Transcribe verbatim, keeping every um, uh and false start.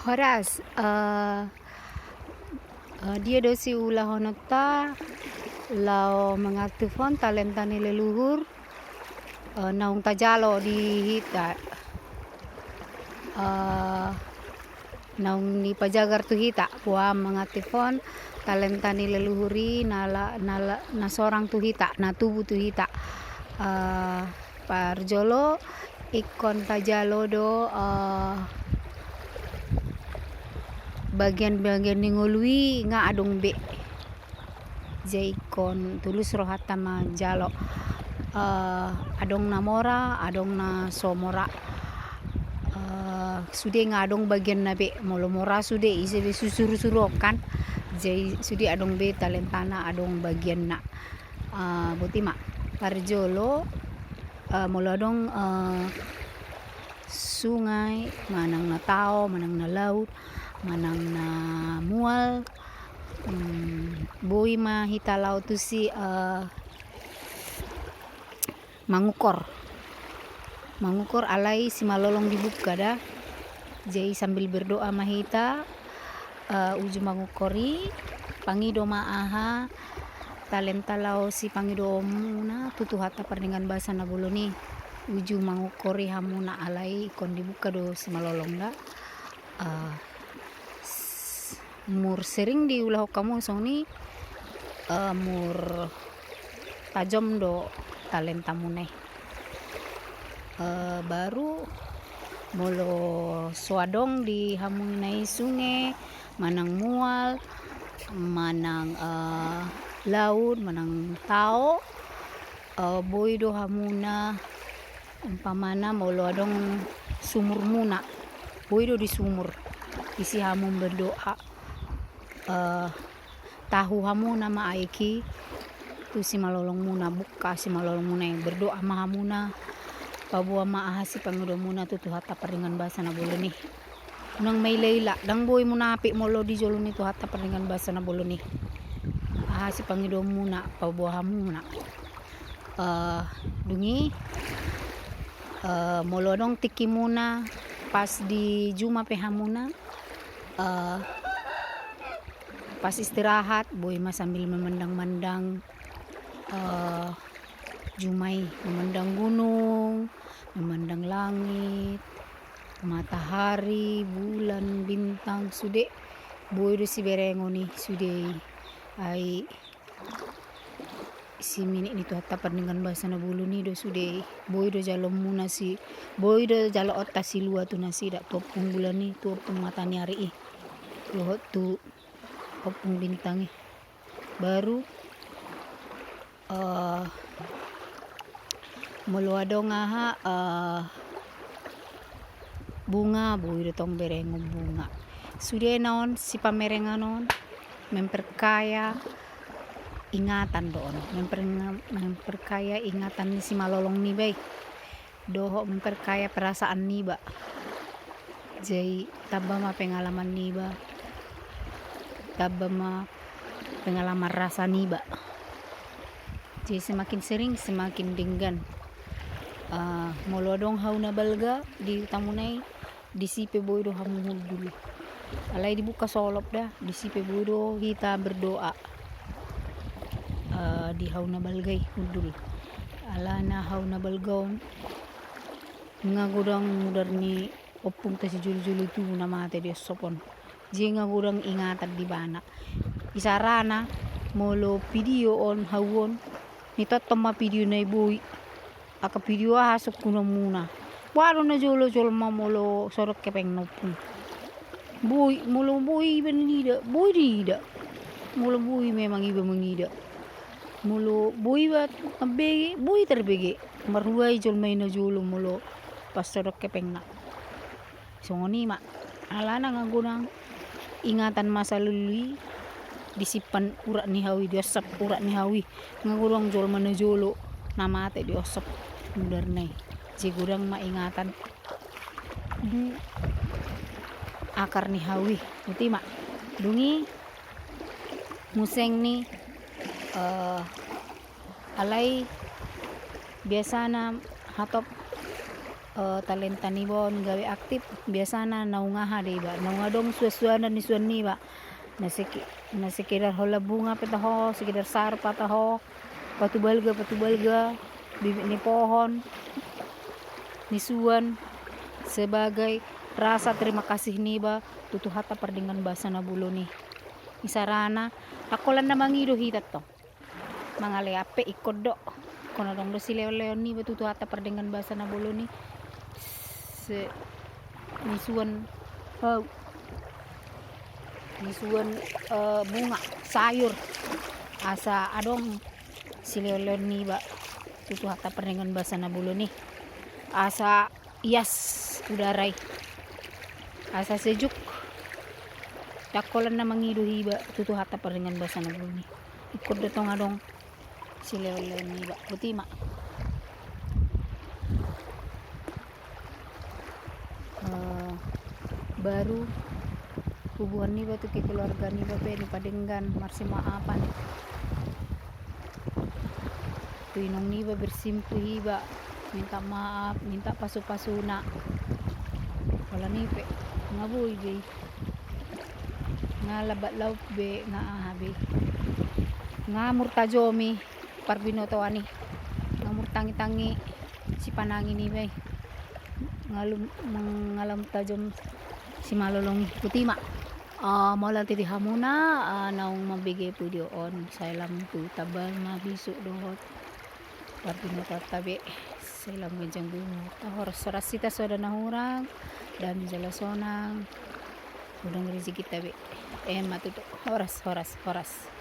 Horas, eh, eh, dia do siulahononta laho mangaktifhon talenta ni leluhur, eh, naung tajalo di hita, eh, naung dipajagar tu hita, boha mangaktifhon talenta ni leluhur i na la-, na la-, na sorang tu hita, na tubu tu hita. Eh, parjolo, ingkon tajalo do, eh, bagian-bagian ni ngolu i nga adong be. Jadi ingkon tulus rohanta manjalo. Eh, adong na mora, adong na so mora. Eh, sude nga adong bagianna be, molo mora sude ise be susuru-suru on kan. Jadi sude adong be talentana, adong bagianna. Eh, boti ma, parjolo, eh, molo adong, eh, sungai, manang na tao, manang na laut, manang na mual, mm, boi ma hita laho tusi, eh, mangukor. Mangukor alai simalolong dibuka da. Jadi sambil berdoa ma hita, eh, uju mangukor i, pangido ma aha talenta laho sipangidoonmuna tu Tuhanta pardenggan basa na bolon i. Uju mangukor i hamuna alai ingkon dibuka do simalolong da. Eh, s-, mur sering diulahon hamu songon i, eh, mur tajom do talentamuna i. Eh, baru molo so adong di hamuna i sunge, manang mual, manang, eh, laut, manang tao, eh, boi do hamuna, umpamana molo adong sumurmuna, boi do di sumur, disi hamu berdoa. Eh, tahu hamuna ma aek i tu simalolongmuna, buka simalolongmuna i, berdoa ma hamuna, paboa ma aha sipangidoonmuna tu Tuhanta pardenggan basa na bolon i. Unang maila-ila, ndang boi munapik molo di jolo ni Tuhanta pardenggan basa na bolon i. Aha sipangidoonmuna, paboa hamuna. Eh, dung i, eh, molo adong tingkimuna pas di juma pe hamuna, eh, pas istirahat, boi ma sambil memandang-mandang, eh, juma i, memandang gunung, memandang langit, matahari, bulan, bintang, sude. Boi do siberengon i sude i. Ai siminik ni Tuhanta pardenggan basa na bolon i do sude i. Boi do jaloonmuna si, boi do jaloonta silua tu nasida, tu ompung bulan i, tu ompung mataniari i, dohot tu ompung bintang i. Baru, eh, molo adong aha, eh, bunga, boi do tong berengon bunga. Sudena on, sipamerengan on memperkaya ingatan do on, memper-, memperkaya ingatan ni simalolong niba i, dohot memperkaya perasaan niba. Jadi tamba ma pengalaman niba, tamba ma pengalaman rasa niba. Jadi semakin sering, semakin denggan. Ah, molo adong hau na balga di hutamuna i, disi pe boi do hamu hundul. Alai dibuka solop da, disi pe boi do hita berdoa. Ah, di hau na balga i hundul. Alana hau na balga on nga godang mudar ni ompungta sijolo-jolo i tubu na mate di osop on. Jadi nga godang ingatan di ibana. Isarana molo video on hau on, nitongtong ma video na i boi. Angka video aha sungkunonmuna? Boha do na jolo jolma molo sodok hepengna ompung? Boi, molo boi iba nida, boi do ida. Molo boi memang iba mangida. Molo boi iba mambege, boi tarbege. Marhua i jolma i na jolo molo pas sodok hepengna. Songon i ma, alana nga godang ingatan masa lalu i disimpan urat ni hau i, diosop urat ni hau i. Nga godang jolma na jolo na mate diosop mudarna i. Jadi godang ma ingatan di akar ni hau i. Boti ma. Dung i muse ni, eh, alai biasana hatop eh, talenta niba on gabe aktif, biasana naung aha do iba, naung adong suan-suanan ni suan niba. Na seki-, na sekedar holan bunga pe taho, sekedar sarpa taho, patubalga, patubalga, bibit ni pohon, ni suan, sebagai rasa terima kasih niba tu Tuhanta pardenggan basa na bolon i. Isarana, ndang holan na mangido hita tong. Mangalean pe ingkon do. Ingkon adong do sileon-leon niba tu Tuhanta pardenggan basa na bolon i. Se-, ni suan, eh, ni suan, eh, bunga, sayur. Asa adong sileon-leon niba tu Tuhanta pardenggan basa na bolon i. Asa ias udara i. Asa sejuk. Ndang holan na mangido iba tu Tuhanta pardenggan basa na bolon i. Ingkon do tong adong sileon-leon niba. Boti ma. Eh, baru hubungan niba tu keluarga niba pe dipadenggan, marsimaafan. Tu inong niba bersimpuh iba, minta maaf, minta pasu-pasuna. Holan i pe, nga boi be. Nga lambat laut be, nga aha be. Nga murtajomi parbinotoan i. Nga murtangi-tangi sipanangi niba i. Nga lum-, nga lam tajom simalolong i. Boti ma. Ah, mauliate di hamuna, ah, naung mambege video on. Sai lam tu tambal ma bisuk dohot parbinotoanta be. Sai lam ganjang be umurta. Horas-horas hita sada na hurang. Dame jala sonang. Godang rejekinta be. Ema tutu. Horas, horas, horas.